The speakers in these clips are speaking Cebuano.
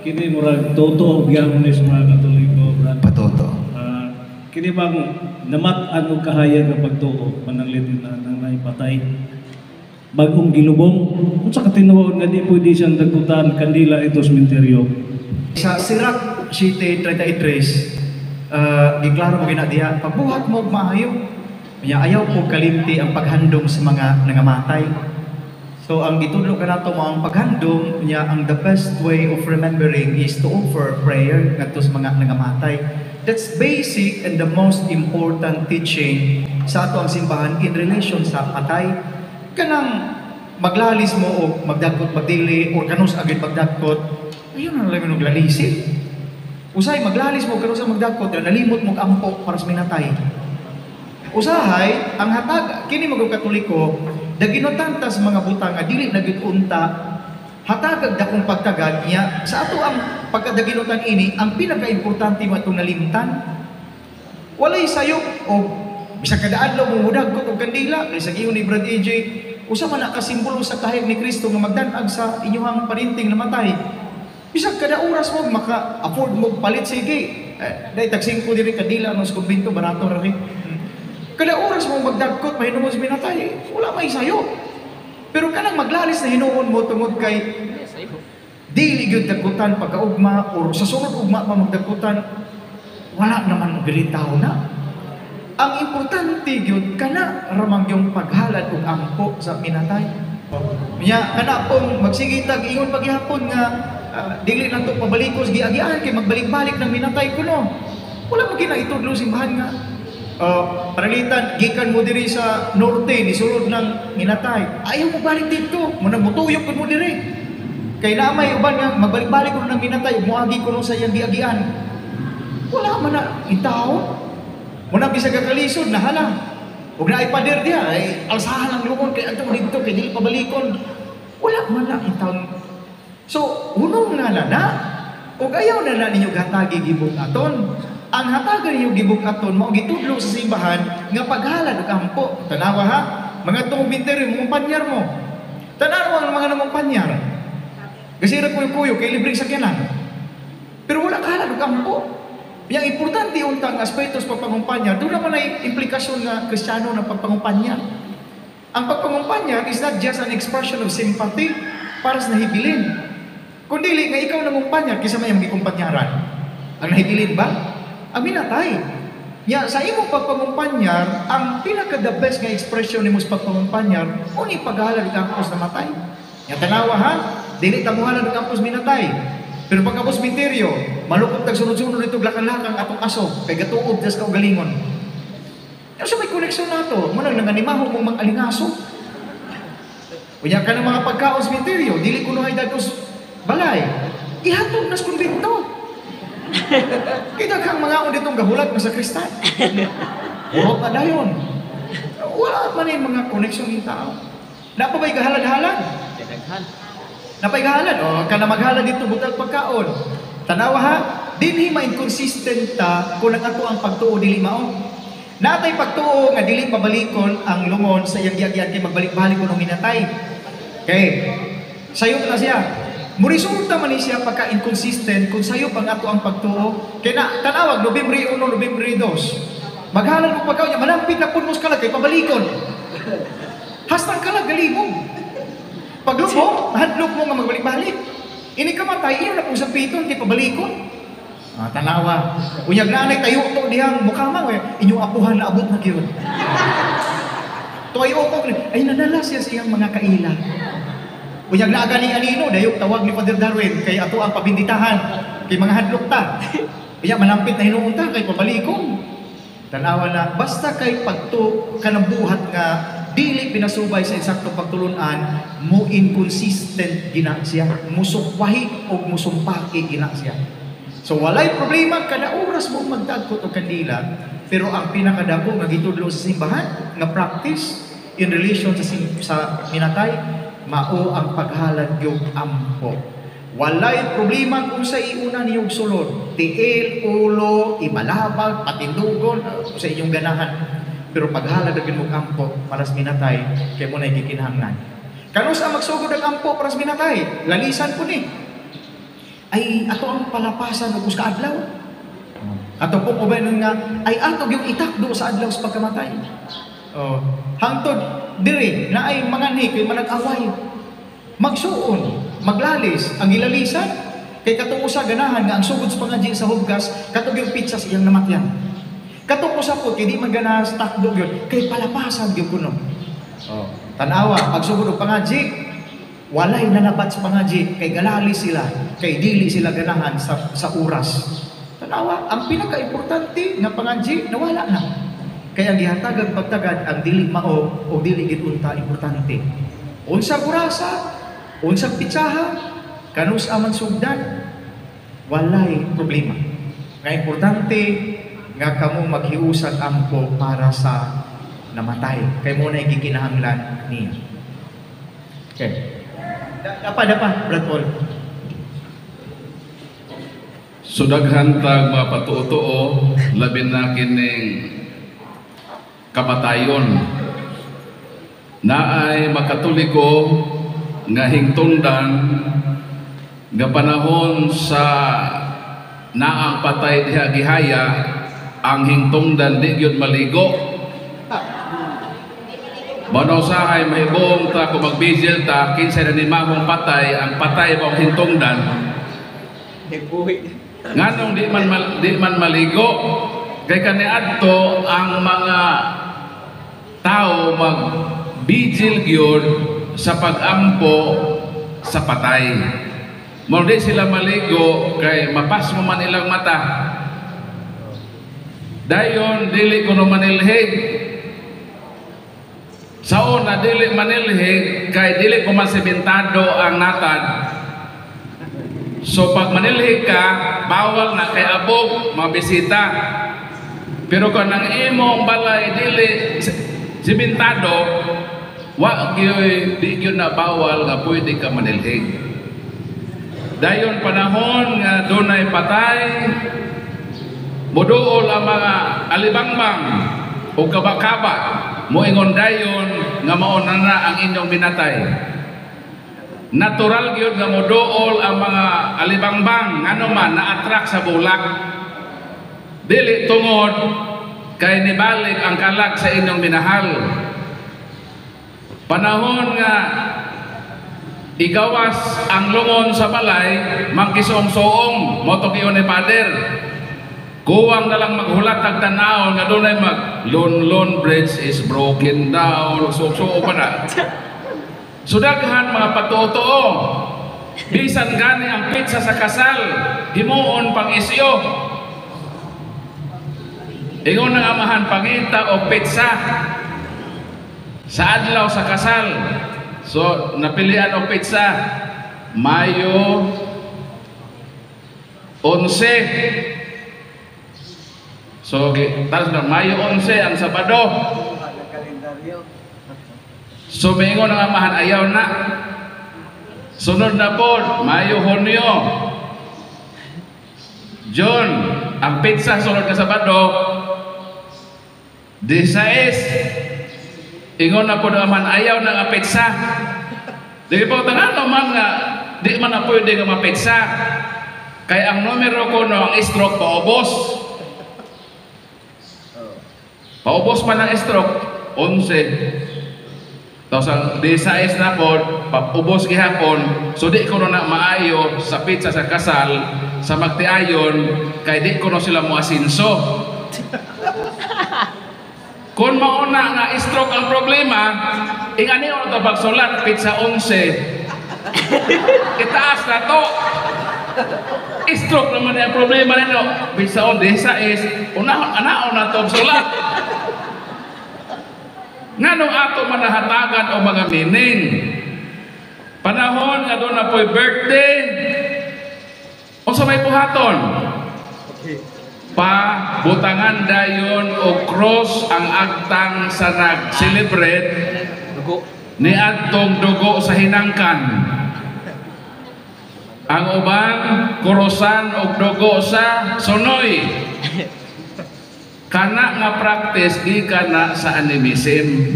Kini murag totoo gyapon ni sa mga Katoliko, Brad. Patoto. Kini bang namat-an og kahayag nga pagtuo mananglit na nang naipatay bagong gilubong, unsa ka tinuod nga di pwede siyang dagkutan kandila ito sa sementeryo? Sa Sirach 7:33, giklaro mo gina diha, pagbuhat mo og maayo. Nya ayaw po kalimti ang paghandom sa mga nangamatay. So ang gitudlo kanato mo ang paghandom niya, ang the best way of remembering is to offer prayer ngadto sa mga nangamatay. That's basic and the most important teaching sa ato ang simbahan in relation sa patay. Kanang maglalis mo o magdagkot magdili or kanus agad magdagkot, ayun na lang yung lalisi. Usay maglalis mo kanus magdagkot, nalimot mo ampo para sa minatay. Usahay, ang hatag kini mga Katoliko, daginutan ta sa mga butang nga dili na gyud unta hatagag dakong pagtagad niya sa ato ang pagkadaginutan ini. Ang pinakaimportante mo itong nalimtan. Walay sayop o bisag kada adlaw mo mudagkot og kandila kay sa giingon ni Brad AJ, usa man na ka simbolo sa kahayag ni Kristo nga magdan-ag sa inyuhang parinting namatay. Bisag kada oras mo maka afford mo palit, sige eh, dahil tag 5 diri kandila no sa kumbento, barato ra rin. Kada oras mo magdagkot mahinungod sa minatay, wala may sayo. Pero kanang maglalis na hinuon mo tungod kay dili gyud dagkutan pagkaugma or sa sunod ugma pa magdagkutan, wala naman tawo na. Ang importante gyud kana ramang yung paghalad og ampo sa minatay. Nya kana pong magsigitag ingon paghihapon nga dili lang to pabalikos giagian kay magbalik-balik ng minatay kuno. Wala mo ginaitudlo simbahan nga paralitan, gikan mo diri sa norte, nisulod ng minatay. Ayaw mo balik dito, mo nang mutuyok mo diri. Kay na may uban nga magbalik-balik kuno ng minatay, muagi kuno sa iyang giagian. Wala man na itaw. Muna bisag ka kalisod nahala. Ug naay pader diha ay alsahan ang lungon kay adto didto kay dili pabalikon. Wala man na itaw. So, hunong na na na. Ug ayaw na na ninyo gatagi gibug-aton. Ang hatagan ninyo gibug-aton mao gitudlo sa simbahan nga paghalad og ampo. Tanawa ha, mga tungong binteryo mangumpanyar mo. Tanawa ang mga nangumpanyar. Gasira kuyo-kuyo kay libreng sakyanan. Pero wala kahalad og ampo. Yang importante untang aspeto sa pagpangumpanya, doon naman ay implikasyon nga Kristiyano ng pagpangumpanya. Ang pagpangumpanya is not just an expression of sympathy para sa nahibilin. Kung dili nga ikaw nangumpanya, kisa may magikumpanyara. Ang nahibilin ba? Ang minatay. Ya, sa imong pagpangumpanyar, ang pinaka the best nga expression nimo sa pagpangumpanyar, uni paghalad og ampos namatay. Ya, tanawa ha, dili ta mohalad og ampos minatay. Pero pagkabos minteryo, malukot tag sunod-sunod dito lakang-lakang atong aso, kay gatuob das kaugalingon. Ya, sa may koneksyon nato, mo nang nanganimaho mong mang-alingaso. Unya ka ng mga pagkaon sa minteryo, dili kuno hay dagos balay. Ihatog nas kumbento. Kita kang mga ditong gahulat nga sa kristal. Urot na dayon. Wala man yung mga koneksyon ng tao. Napa ba'y gahalad-halad? Daghan. Napay gahalad. O, ka na maghalad dito butag pagkaon. Tanawa ha, dinhi ma-inconsistent ta kung ang ato ang pagtuo dili mao. Natay pagtuo nga dili pabalikon ang lungon sa iyang giagyan kay magbalik-balik kuno minatay. Okay. Sayop na siya. Muresulta man ni siya pagka inconsistent kung sayop ang ato ang pagtuo. Kay na tanawag Nobyembre 1, Nobyembre 2. Maghalad mo pagkaon niya, manampit na pud mo sa kalag kay pabalikon. Hastang kalag galibog. Paglubong, hadlok mo nga magbalik-balik. Ini kamatay, iyo na pong sapiton kay pabalikon. Ah, tanawa. Unyag na anay tayo to dihang mukha man, eh, inyong apuhan na abot na gyud. Tuay okok ni, ay nanala siya sa iyang mga kaila. Unyag na aga ni anino, dayok tawag ni Father Darwin kay ato ang pabinditahan kay mga hadlok ta. Unya manampit na hinuon ta kay pabalikon. Tanawa na basta kay pagto kanang buhat nga dili pinasubay sa insakto pagtulunan, mo inconsistent gina siya, musukwahi o musumpaki gina siya. So walay problema kada oras mo magdagkot og kandila, pero ang pinakadako nga gitudlo sa simbahan nga practice in relation sa minatay mao ang paghalad yung ampo. Walay problema kung sa iuna niyog sulod, tiil, ulo, ibalabag, patindugon, sa inyong ganahan. Pero paghalad agad mo ampo para sa minatay, kay mo na gikinahanglan. Kanus ang magsugod ang ampo para sa minatay? Lalisan po ni. Ay ato ang palapasan og usa ka adlaw. Ato pong uban nga ay ato yung itakdo sa adlaw sa pagkamatay. Oh, hangtod diri na ay manganhi kay manag-away. Magsuon, maglalis, ang gilalisan kay katong usa ganahan nga ang sugod sa pangadji sa hubgas katong yung petsa sa iyang namatyan. Katong usa po kay di man ganahan sa takdo gyud kay palapasan gyud kuno. Oh, tan-awa pagsugod og pangadji, walay nanabat sa pangadji kay galalis sila, kay dili sila ganahan sa oras. Tanawa, ang pinaka-importante nga pangadji nawala na. Kaya gihatagag pagtagad ang dili mao o dili gid unta importante. Unsang orasa, unsang pitsaha, kanus man sugdan, walay problema. Nga importante nga kamo maghiusag ampo para sa namatay. Kay mo na gikinahanglan niya. Okay. Dapa, dapa, Brad Paul. So daghan tag mga patuo-tuo, labi na kining kamatayon. Naay makatoliko nga hingtungdan nga panahon sa naang patay diha gihaya, ang hingtungdan di gyud maligo. Mao usahay mahibong ta kung magbigil ta kinsay na nimahong patay, ang patay ba ang hingtungdan? Nganong di man maligo? Kay kaniadto ang mga tao magbigil gyud sa pag-ampo sa patay. Mao di sila maligo kay mapasmo man ilang mata. Dayon dili kuno manilhig. Sa una dili manilhig kay dili ko man sementado ang natad. So pag manilhig ka, bawal na kay abog mabisita. Pero kung ang imong balay dili sementado, wa gyud, di gyud na bawal nga pwede ka manilhig. Dayon panahon nga dunay patay, moduol ang mga alibangbang o kaba-kaba, moingon dayon nga mao na na ang inyong minatay. Natural gyud nga moduol ang mga alibangbang ngano man na-attract sa bulak. Dili tungod kay nibalik ang kalag sa inyong minahal. Panahon nga igawas ang lungon sa balay, mangkisuong-suong, moto kiyon ni Father. Kuwang na lang maghulat ang tanaw nga dunay mag Lon Lon Bridge is broken down, suong-suong pa na. So daghan mga patuo-tuo. Bisan gani ang pizza sa kasal, himuon pang isyo. Ingon ang amahan, pangita o pizza sa adlaw sa kasal. So napilian og pizza Mayo 11. So talos na Mayo 11 ang Sabado. So miingon ang amahan, ayaw na. Sunod na po, Mayo, Hunyo, June, ang pizza sunod na Sabado, 16. Ingon na po ang amahan, ayaw na nga pizza. Di po, tanan man nga, di man na pwede nga mapizza. Kaya ang numero ko no, ang stroke, paubos. Paubos man ang stroke, 11. Tapos ang 16 na po, paubos gihapon, so di ko na maayo sa pizza sa kasal, sa magtiayon, kay di ko na sila moasinso. Kung mauna nga stroke ang problema, ingani o ito pagsulat, pizza 11. Itaas na to. Stroke naman ang problema nino. Pizza 11, unahon, anaon na to sulat. Nganong ato manahatagan o mga meaning? Panahon nga doon na po'y birthday, unsa may buhaton? Pa butangan dayon o cross ang agtang sa nag-celebrate ni adtong dugo sa hinangkan. Ang uban kurosan og dugo sa sunoy. Kana nga practice gikan na sa animism.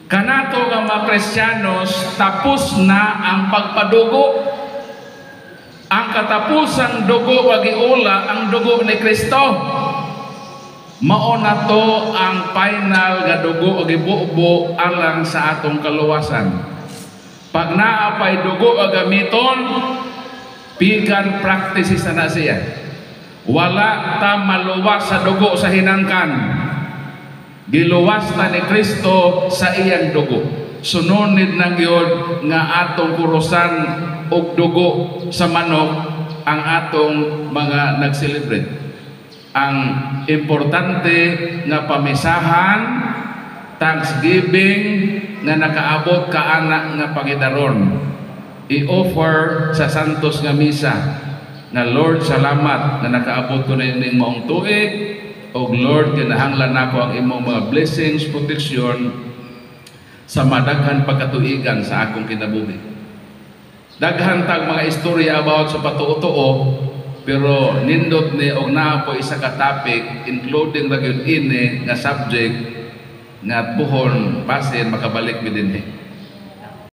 Kanato nga mga Kristiyanos tapos na ang pagpadugo. Ang katapusang dugo nga giula, ang dugo ni Kristo. Mao na to ang final nga dugo nga gibubo alang sa atong kaluwasan. Pag naa pay dugo nga gamiton, pagan practices na na siya. Wala ta maluwas sa dugo sa hinangkan. Giluwas ta ni Kristo sa iyang dugo. Sununid na gyud nga atong kurusan og dugo sa manok ang atong mga nag-celebrate. Ang importante nga pamisahan, thanksgiving nga nakaabot ka ana nga pangidaron. I-offer sa Santos nga misa nga, "Lord, salamat nga nakaabot ko na ining maong tuig og Lord, kinahanglan nako ang imong mga blessings, protection sa madaghan pagkatuigan sa akong kinabuhi." Daghan tag mga istorya about sa patuo-tuo, pero nindot ni og naa po isa ka topic, including ra gyud ini nga subject, nga puhon basin makabalik mi dinhi.